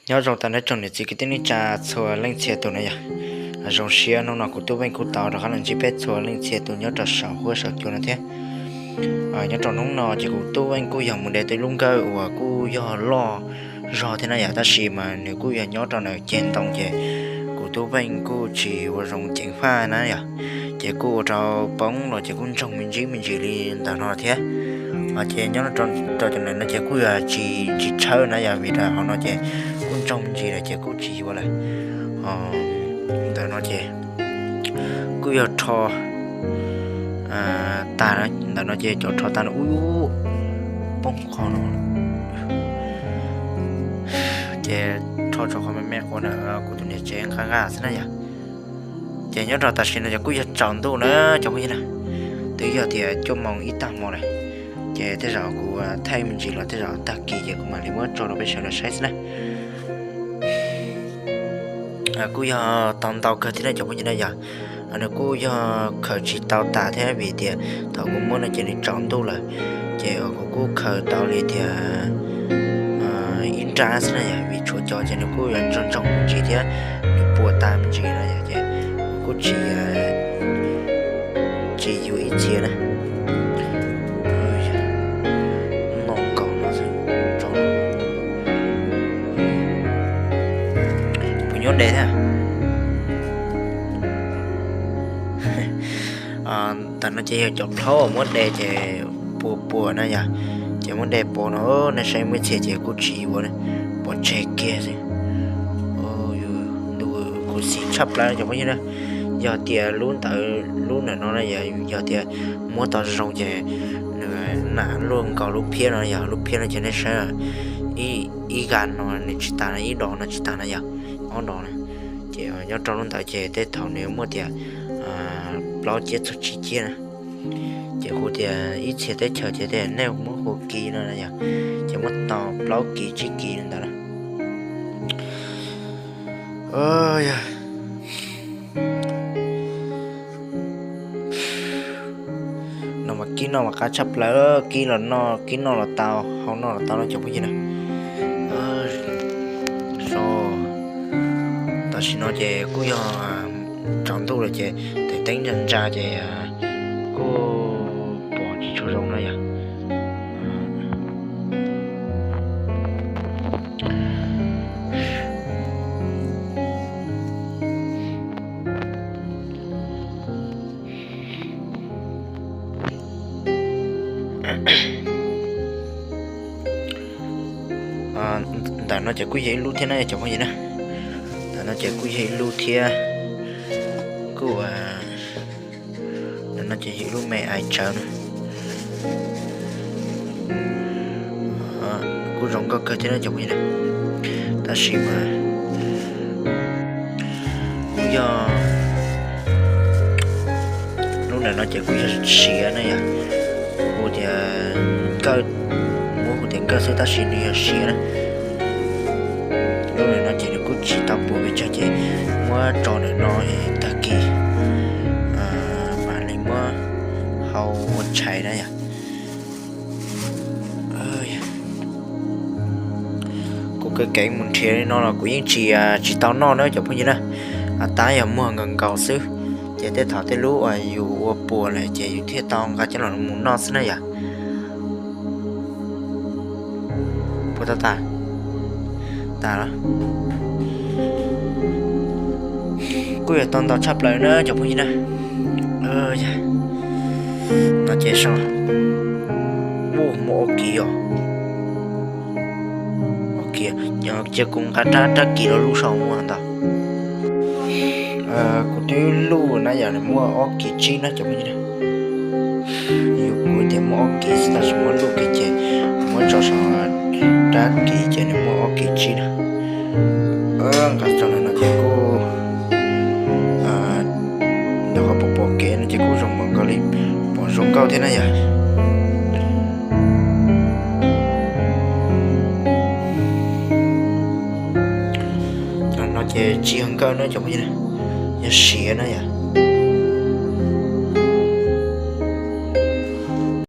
Nyob zoo tag nrho tsoom niam txiv kwv tij neej tsa txhua leej txhia tus na yom. Zoo siab hnub no kuv Tub Veej kuj tau rov qab los ntsib peb txhua leej txhia tus nyob rau saum huab saum cua no thiab. Nyob rau hnub no ces kuv Tub Veej kuj yog mus de tau ib lub nkawj uas kuj yog loj zog thiab na yom, tab sis mas nws kuj yog nyob rau ntawm ceg ntoo ces kuv Tub Veej kuj tsis ua zoo ceev faj na yom, ces kuj ua rau poob los ces kuj ntsoog me ntsis me ntsis li ntawm no thiab. Ces nyob rau cov ntawm no ces kuj yog tsis tshawb na yom, vim rau hauv no ces kuj ntsoog me ntsis lawm ces kuj tsis yuav lawm. Ntawm no ces kuj yog rho tag, ntawm no ces cov rho tag no ub poob qhov no, ces rho tso qhov me me quas ntawm kuv tus niam tsev nqa nqa xwb na yom. Ces nyob rau tam sim no ces kuj yog tsaus ntuj na cov phooj ywg na, twb yog tias cuaj moos ib tag hmo lawm, ces tej zaum kuv thaij me ntsis los tej zaum tag kis ces kuv mam li muab tso rau peb sawv daws saib xwb na. Kuj yog tau ntau kawg thiab na cov phooj ywg na yom. Nws kuj yog khaws tsis tau tas thiab vim tias thaum kuv muab no ces nws tsaus ntuj lawm, ces kuv kuj khaws tau li tias ib nrab xwb na yom, vim tshuav cov ces nws kuj yuav ntsoog ntsoog me ntsis thiab, nws puas tas me ntsis no yom, ces kuv kuj tsis tsis yuav ib txhia na. Noj nkaus no xwb. Puas nyob de thiab? Tam no ces yog cov plhaub uas muab de ces puas puas na yom, ces muab de puas no, nej saib muaj ib txhia ces kuj tsis yuav, pov tseg kiag xwb. Ntu khuv xim tshaj plaws cov phooj ywg na. Yog tias lub ntawd lub ntawm no na yog tias muab tau zoo ces nws nam luaj nkaus lub phiab no yog lub phiab no ces nej saib, ib ga no nws tsis tas na, ib dos no tsis tas na yog ob dos na. Ces nyob rau lub ntawd ces tej thaum nws muaj tias plaub ciab txog tsib ciab na. Ces hu tias ib txhia teb chaws ces tias nej muab hu kis no na yog, ces muab tau plaub kis tsib kis ntawd na. No mas kib noj mas qab tshaj plaws, kib los noj, kib noj los tau, hau noj los tau no cov phooj ywg na. So, tam sim no ces kuj yog tsaus ntuj lawm ces tev teeb ntsa ntsa ces kuj pom tsis tshua zoo no yog. Ntawm no ces kuj yog ib lub thiab na cov phooj ywg na. Ntawm no ces kuj yog ib lub thiab. Kuj, ntawm no ces yog ib lub me ais tsawv na. Kuj zoo nkauj kawg thiab na cov phooj ywg na. Tab sis mas kuj yog lub ntawm no ces kuj yog siav na yom. Hu tias nkawj, muab hu tias nkawj xwb tab sis nws yog siav na. Lub ntawm no ces nws kuj tsis tau puas pes tsawg ces muab tso ntawm no es tag kis mam li muab hau ua tshais na yom. Kuv kev kev mus nrhiav li no los kuv yeej tsis, tsis tau noj na cov phooj ywg na. Tab yog muag nkaus nkaus xwb, ces tej thaum tej lub uas yus ua puas lawm ces yus thiaj tau nqa coj los mus noj xwb na yom. Puas tau tas? Tas los. Kuj yog tau ntau tshaj plaws na cov phooj ywg na. No ces so, muaj ob kis os. Cia kuv nqa rab rab kis los luj saum muag ntag. Kuv twb luj na yom, nws muaj ob kis tsib na cov phooj ywg na. Yus kuj tias muaj ob kis xwb tab sis muab luj kiag ces muab tso saum rab kis ces nws muaj ob kis tsib na. Nqa tso no ces kuj, ntawm qhov pom pom kev no ces kuj zoo npaum nkaus li, pom zoo nkauj thiab na yom. No ces tsis yog nkawj na cov phooj ywg, yog siav na yom.